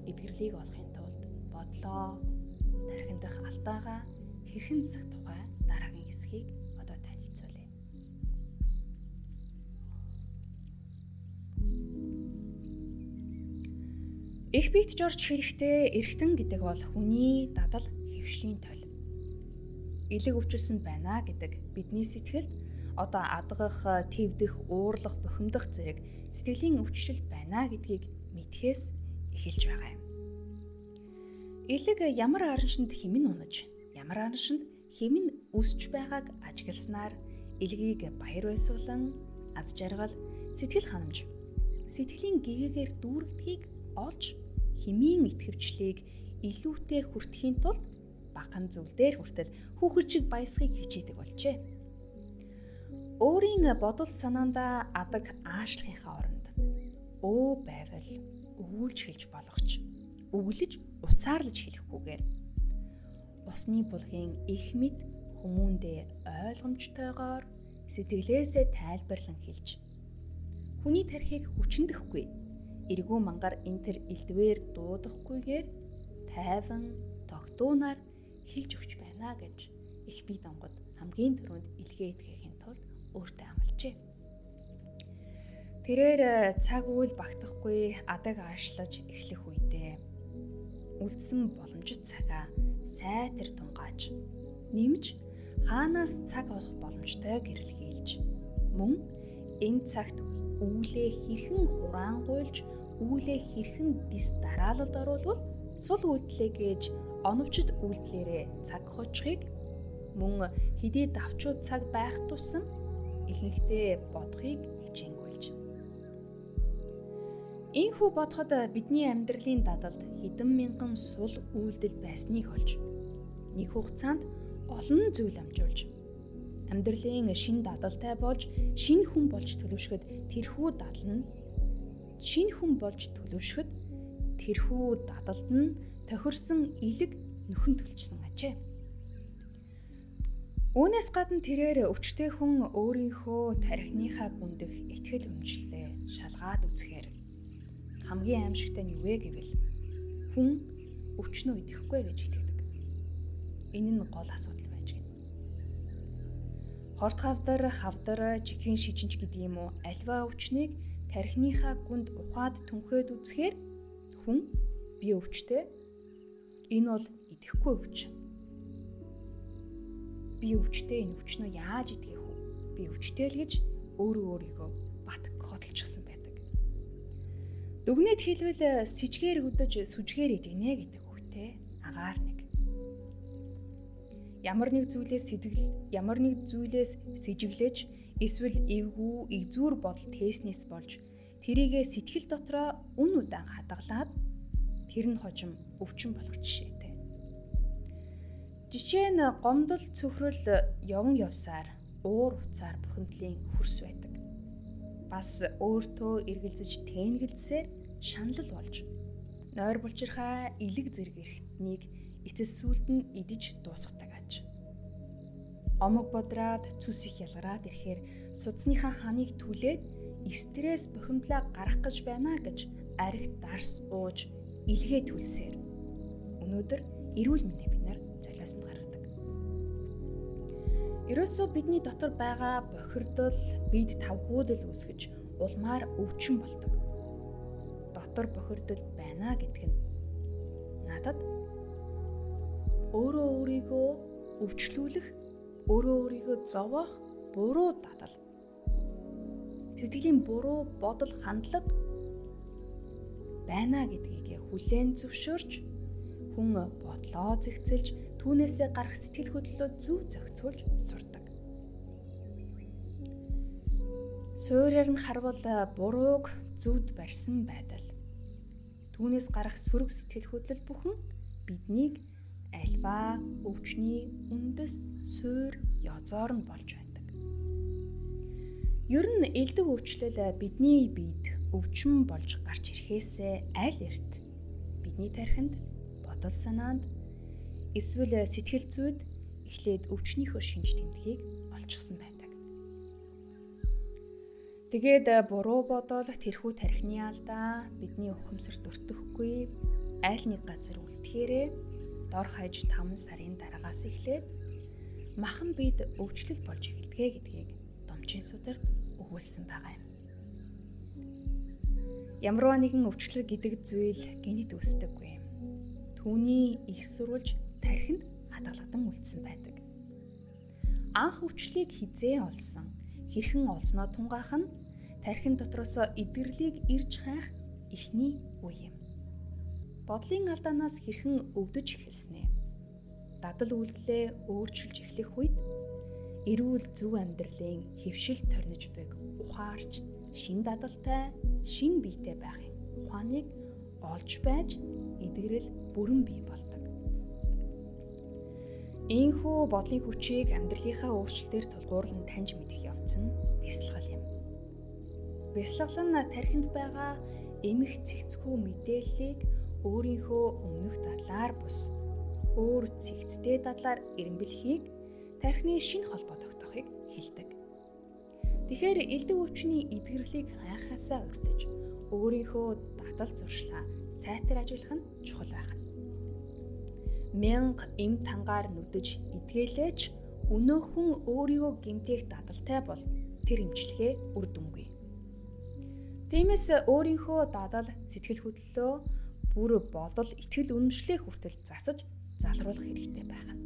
эдгэрлийг олохын тулд бодлоо тархин дах алдаагаа хэрхэн засах тухай дараагийн хэсгийг одоо танилцуулъя. Их биет жорж хэлэхдээ эргэтэн гэдэг бол хүний дадал хэвшлийн тол. Элэг өвчлсөн байна гэдэг бидний сэтгэлд одоо адгах, твдэх, уурлах, бухимдах зэрэг сэтгэлийн өвчлөл байна гэдгийг мэдхээс эхэлж байгаа юм. Элэг ямар араншинд хэмнэн унаж, ямар араншинд хэмнэн өсч байгааг ажигласнаар элгийг баяр баясгалан, аз жаргал, сэтгэл ханамж, сэтгэлийн гэгээгээр дүүргдгийг олж хэмийн итгэвчлийг илүүтэй хүртэхийн тулд багахан зүйл дээр хүртэл хүүхэд шиг баясхыг хичээдэг болжээ. Өөрийн бодол санаандаа адаг аашлахынхаа оронд өө байвал өвүүлж хэлж болох ч өглөж уцаарлаж хэлэхгүйгээр усны булгийн их мэд хүмүүндээ ойлгомжтойгоор сэтгэлээсээ тайлбарлан хэлж хүний тархийг хүчнэдэхгүй эргүү мангар энэ төр элдвээр дуудахгүйгээр тайван тогтуунаар хэлж өгч байна гэж их бие донгод хамгийн түрүүнд илгээ итгэхийн тулд өөртөө амлажээ. Тэрээр цаг үйл багтахгүй адаг аашлаж эхлэх үедээ үлдсэн боломжит цагаа сайтар тунгааж нэмж хаанаас цаг олох боломжтой гэрэл хийлж мөн энэ цагт үүлээ хэрхэн хураангуйлж үүлээ хэрхэн дис дараалалд оруулвал сул үйлдэлээ гэж оновчд үйлдэлээрээ цаг хожихыг мөн хэдий давчуу цаг байх тусам ихэнхдээ бодохыг хичээнгүйлж. Ийхүү бодоход бидний амьдралын дадалд хэдэн мянган сул үйлдэл байсныг олж нэг хугацаанд олон зүйл амжуулж амьдралын шин дадалтай болж шинэ хүн болж төлөвшөхөд тэрхүү дадал нь шинэ хүн болж төлөвшөхөд тэрхүү дадалд нь тохирсон элэг нөхөн төлжсөн ажээ. Үүнээс гадна тэрээр өвчтэй хүн өөрийнхөө тархиныхаа гүндэх итгэл үнэмшлээ шалгаад үзэхээр хамгийн аимшигтай нь юу вэ гэвэл хүн өвчнөө идэхгүй гэж итгэдэг. Энэ нь гол асуудал байж гэнэ. Хорт хавдар, хавдар, жихэн шижинч гэдэг юм уу альва өвчнийг тархиныхаа гүнд ухаад түнхээд үзэхээр хүн би өвчтэй. Энэ бол идэхгүй өвч. Би өвчтэй, энэ өвчнөө яаж идэх вэ? Би өвчтэй л гэж өөрөө өөрийгөө бат хөдөлчихсан байдаг. Дүгнээд хэлбэл сэжгээр өдөж сүжгээр идэгнэ гэдэг үгтэй агаар нэг. Ямар нэг зүйлээс сэжигл, ямар нэг зүйлээс сэжиглэж эсвэл эвгүй, игзүүр бодол тээснээс болж тэрийгэ сэтгэл дотроо үн удаан хадгалаад тэр нь хожим өвчин болох жишээтэй. Жишээ нь гомдол цөхрөл явн явсаар уур уцаар бухимдлын хөрс байдаг. Бас өөртөө эргэлзэж тэнгэлзсээр шаналл болж нойр булчирхай элэг зэрэг эрхтнийг эцэс сүлд нь идэж дуусгадаг аж. Омог бодраад цүс их ялгараад ирэхээр судасныхаа ханыг түлээд стресс бухимдлаа гаргах гэж байна гэж арх дарс ууж илгээ түлсээр өнөөдөр эрүүл мэндээ бид нар золиосонд гаргадаг. Ерөөсөө бидний дотор байгаа бохирдол бид тавгуудал үүсгэж улмаар өвчин болдог. Дотор бохирдол байна гэдг нь надад өөрөө өөрийгөө өвчлүүлэх, өөрөө өөрийгөө зовоох буруу дадал. Сэтгэлийн буруу бодол хандлага байна гэдгийг хүлээн зөвшөөрч хүн бодлоо зэгцэлж түүнээсээ гарах сэтгэл хөдлөлөө зөв зохицуулж сурдаг. Суурьаар нь харвал бурууг зөвд барьсан байдал. Түүнээс гарах сөрөг сэтгэл хөдлөл бүхэн биднийг альва өвчний үндэс суур ёзоор нь болж байдаг. Ер нь элдв өвчлөл бидний биед өвчин болж гарч ирэхээсээ аль эрт бидний тархинд, бодол санаанд эсвэл сэтгэл зүйд эхлээд өвчнийхөө шинж тэмдгийг олчихсан байдаг. Тэгээд буруу бодол тэрхүү тархины алдаа бидний ухамсарт өртөхгүй айл нэг газар үлдэхээрээ дор хаяж 5 сарын дараагаас эхлээд махан бид өвчлөл болж эхэлдэг гэдгийг Домчин сударт өгүүлсэн байгаа юм. Ямарваа нэгэн өвчлөл гэдэг зүйл гэнэт үүсдэггүй. Түүний их сурвалж тархинд хадгалагдан үлдсэн байдаг. Анх өвчлөлийг хизээ олсон, хэрхэн олсноо тунгаах нь тархин дотроос эдгэрлийг ирж хайх эхний үе юм. Бодлын алдаанаас хэрхэн өвдөж эхэлснээ, дадал үйлдэлээ өөрчилж эхлэх үед эрүүл зөв амьдралын хэвшил торниж буйг ухаарч шин дадалтай, шин биетэй байхын ухааныг олж байж эдгэрэл бүрэн бий болдог. Ийхүү бодлын хүчийг амьдралынхаа өөрчлөлтөөр тулгуурлан таньж мэдэх явц нь бясалгал юм. Бясалгал нь тархинд байгаа эмх цэгцхүү мэдээллийг өөрийнхөө өмнөх дадлаар бус өөр цэгцтэй дадлаар эрэмбэлхийг тархины шинэ холбоо тогтоохыг хэлдэг. Тэгэхээр элдв өвчний эдгэрлийг хайхаасаа урьдаж өөрийнхөө дадал зуршлаа сайтар ажиллах нь чухал байх нь. Мянга эм тангаар нүдэж эдгээлээч өнөөхөн өөрийгөө гэмтээх дадалтай бол тэр эмчилгээ үр дүнгүй. Тиймээс өөрийнхөө дадал сэтгэл хөдлөлөө бүр бодол итгэл үнэмшлээ хүртэл засаж залруулах хэрэгтэй байх нь.